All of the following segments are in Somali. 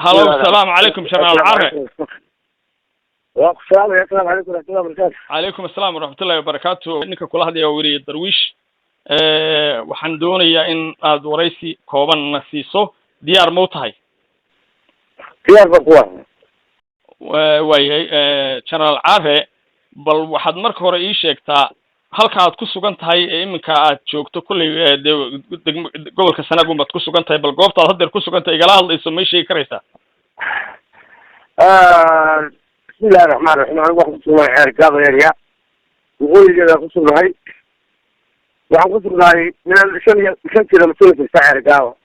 Halo, asalaamu calaykum, Jenaraal Care. Waa ku salaamaya. Asalaamu calaykum waraxmatullahi wabarakatu. Calaykum asalaam waraxmatullahi wabarakaatu. Ninka kula hadlaya waa weriye Darwiish. Waxaan doonayaa in aad waraysi kooban na siiso. Diyaar ma u tahay? Diyaar baan ku ah. Waayahay, Generaal Care, bal waxaad marka hore ii sheegtaa halka aad ku sugan tahay ee iminka aad joogto. Kolley dee degmo gobolka Sanaag baad ku sugan tahay. Bal goobtaad haddeer ku sugan tahay igala hadlayso may sheegi karaysaa? Bismillahi raxmaan raxiim. Anigu waxaan kusugnahay Ceergaabo area, waqooyigeeda kusugnahay. Waxaan kusugnahay meel 5 kilomitir jirta Ceergaabo.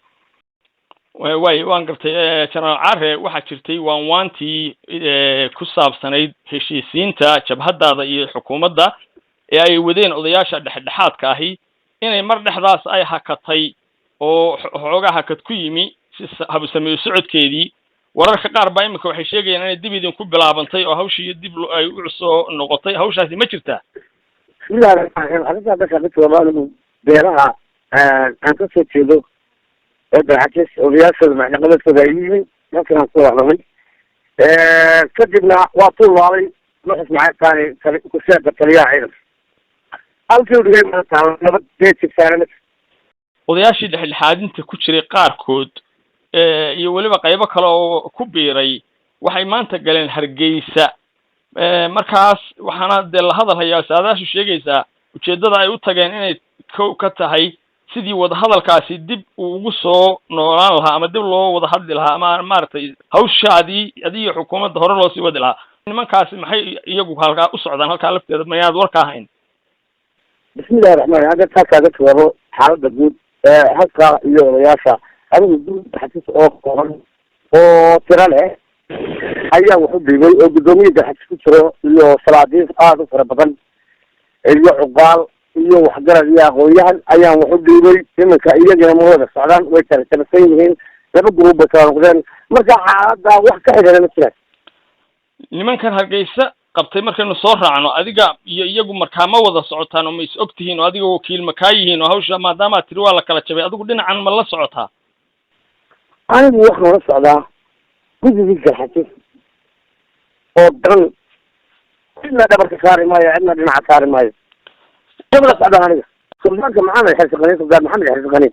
Waay, waan gartay, Generaal Care. Waxaa jirtay waan waantii ku saabsanayd heshiisiinta jabhadaada iyo xukuumadda ee ay wadeen odayaasha dhexdhexaadka ahi inay mar dhexdaas ay hakatay oo xoogaa hakad ku yimi si habsameeyo socodkeedii. Wararka qaar baa iminka waxay sheegayaan inay dib idinku bilaabantay oo hawshii dib ay u soo noqotay. Hawshaasi ma jirtaa? Bismillahi raxmaan raxiim. Arrintaa markaa ka jawaabo, anigu beeraha aan ka soo jeedo ee Garxajis odayaashooda macnaqabadkooda ay yihiin markan aan kusoo hadalnay kadibna waa tuulaalay Nuxus Maxay kusheega taliyaha ciidanka halkii u dhigay maanta nabad dee jirtaana ma. Odayaashii dhexdhexaadinta ku jiray qaarkood iyo weliba qaybo kale oo ku biiray waxay maanta galeen Hargeysa. Markaas waxaana dee la hadal hayaa, saadaashu sheegaysaa, ujeeddada ay u tageen inay ka tahay sidii wadahadalkaasi dib uu ugu soo noolaan lahaa ama dib loo wada hadli lahaa ama maaragtay hawshaadii adiyo xukuumadda hore loo sii wadi lahaa. Nimankaasi maxay iyagu halkaa u socdaan? Halkaa lafteeda mayaad warka ahayn? Bismillahi raxmaan raxiim. Hadda taa kaaga jawaabo, xaaladda guud halka iyo odayaasha, adigu guud Xasis oo kooban oo tiro leh ayaa wax u dhiibay oo guddoomiye Garxajis ku jiro iyo salaadiin aada u fara badan iyo cuqaal iyo waxgarad iyo aqoon-yahan ayaan wax u dhiibay. Iminka iyagina ma wada socdaan, way kala jabsan yihiin, laba group bay kala noqdeen. Marka xaaladda wax ka xidhana ma jiraan. Nimankan Hargeysa qabtay markaynu soo raacno, adiga iyo iyagu markaa ma wada socotaan oo ma is og tihiin oo adiga wakiil ma kaa yihiin oo hawsha maadaama tiri waa la kala jabay, adigu dhinacan ma la socotaa? Anigu waxaan la socdaa guddigii Garxajis oo dhan. Cidna dhabarka saari maayo, cidna dhinaca saari maayo. Kama la socdaan aniga Suldaanka Maxamed Xirsiqani, Suldaan Maxamed Xirsiqani.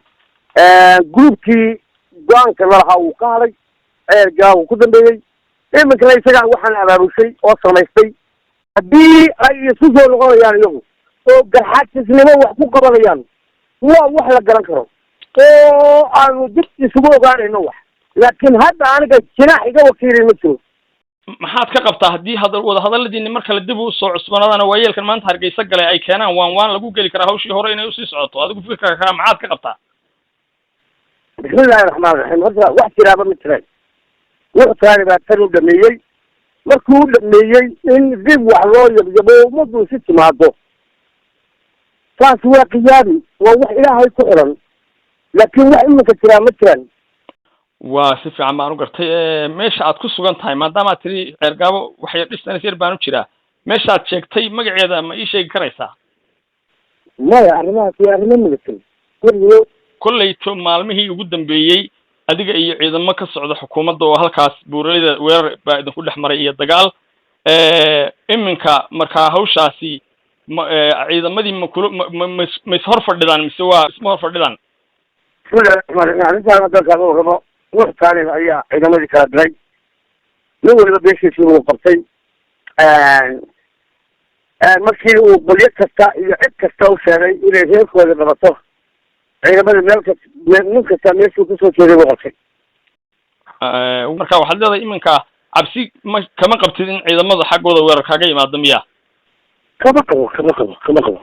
Groupkii go-aanka lalahaa wuu ka hadhay, Ceergaa wuu ku dambeeyey. Iminkana isagaa waxaan abaabushay oo samaystay. Haddii ay isu soo noqonayaan iyagu oo Garxajisnimo wax ku qabanayaan, waa wax la garan karo oo aanu dib isugu ogaanayno wax, laakiin hadda aniga jinaax iga wakiilay ma jiro. Maxaad ka qabtaa haddii hadal wadahadaladiini mar kale dib u soo cusbanaadana, waayeelkan maanta Hargeysa galay ay keenaan waan waan lagu geli karaa hawshii hore inay usii socoto? Adigu fikirka kaa maxaad ka qabtaa? Bismillahi raxmaan raxiim. Horta wax jiraaba ma jiraan. Wuxtaani baa tan u dhameeyey. Markuu u dhameeyey in dib wax loo yabyabo, ummaddu isu timaado, taas waa qiyaabi, waa wax Ilaahay ku xiran, laakiin wax iminka jiraa ma jiraan. Waa si fiican baan u gartay. Meesha aad ku sugan tahay, maadaama aad tiri Ceergaabo waxay distance yar baan u jiraa, meeshaad sheegtay magaceeda ma ii sheegi karaysaa? Maya, arrimahaas waa arrimo military weligo. Kolleyto maalmihii ugu dambeeyey adiga iyo ciidamo ka socda xukuumadda oo halkaas buuralida weerar baa idinku dhex maray iyo dagaal. Iminka markaa hawshaasi ma ciidamadii ma kula ma ma ma is hor fadhidaan mise waa isma hor fadhidaan? Bismillahi raxmaan raxiim. Arrintaan haddaan kaaga warramo, Nuux Taalib ayaa ciidamadii kala diray. Nin waliba beeshiisii uu qabtay. Markii uu qolyo kasta iyo cid kasta u sheegay inay reerkooda qabato, ciidamadii meel kas nin kasta meeshuu kasoo jeeday buu qabtay. Marka waxaad leedahay iminka cabsi ma kama qabtid in ciidamada xaggooda weerar kaaga yimaado miya? Kama qabo, kama qabo, kama qabo.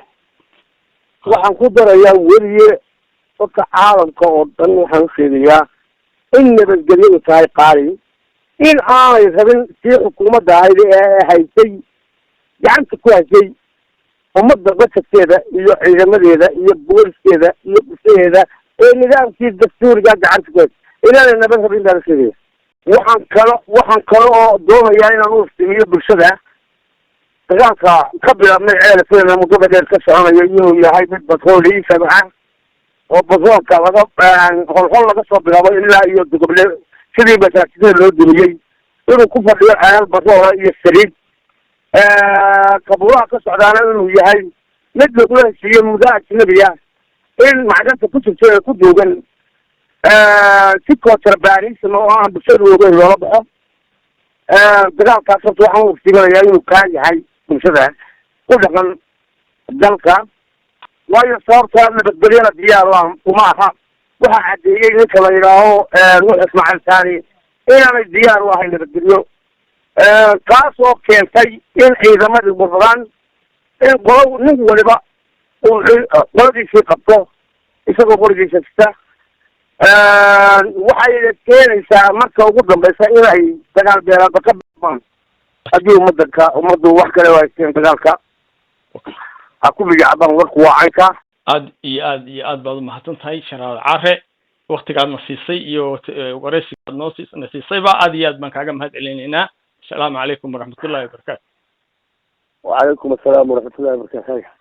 Waxaan ku darayaa, weliye, dadka caalamka oo dhan waxaan u sheegayaa in nabadgelyadu tahay qaali, in aanay rabin sii xukuumadda ahayd ee haysay, gacanta ku haysay ummadda basadkeeda iyo ciidamadeeda iyo booliskeeda iyo bulshadeeda ee nidaamkii dastuuriga gacanta ku haysay, inaanay nabad rabin baan usheegaya. Waxaan kale oo doonayaa inaan u iftiimiyo bulshada dagaalka ka bilaabmay Ceelafena muddada dheer ka soconayo inuu yahay mid batrooliisaba ah oo batroolka laga holhol laga soo bilaabo ilaa iyo Dogoble. Sidii masaajidada loo dumiyey, inuu ku fadhiyo ceelal baroora iyo saliid, kabuuraha ka socdaana inuu yahay mid lagula heshiiyo muddo ajnabi ah in macdanta ku jirto ee ku duugan si contrabandism oo aan bulshadu ogeyn loola baxo. Dagaalkaas horta waxaan u iftiiminayaa inuu kaa yahay bulshada ku dhaqan dalka, waayo sababta nabadgelyada diyaar uma aha. Waxaa caddeeyey ninka la yidhaaho Nuux Ismaaciil Taani inaanay diyaar u ahayn nabadgelyo, taas oo keentay in ciidamadii burburaan, in qolo nin waliba uu qoladiisii qabto isagoo qorigiisa sita. Waxay keenaysaa marka ugu dambaysa inay dagaal beelaadba ka baan haddii ummadanka ummaddu wax kale haysteen dagaalka ha ku bigacabaan. Warku waa caynka. Aad iyo aad iyo aad baad umahadsan tahay, Jenaraal Care. Waktigaadna siisay iyo wareysigaad noo na siisayba aad iyo aad baan kaaga mahad celinaynaa. Asalaamu calaykum waraxmatullahi wabarakaatu. Wacalaykum asalaam waraxmatullahi wabarakatu.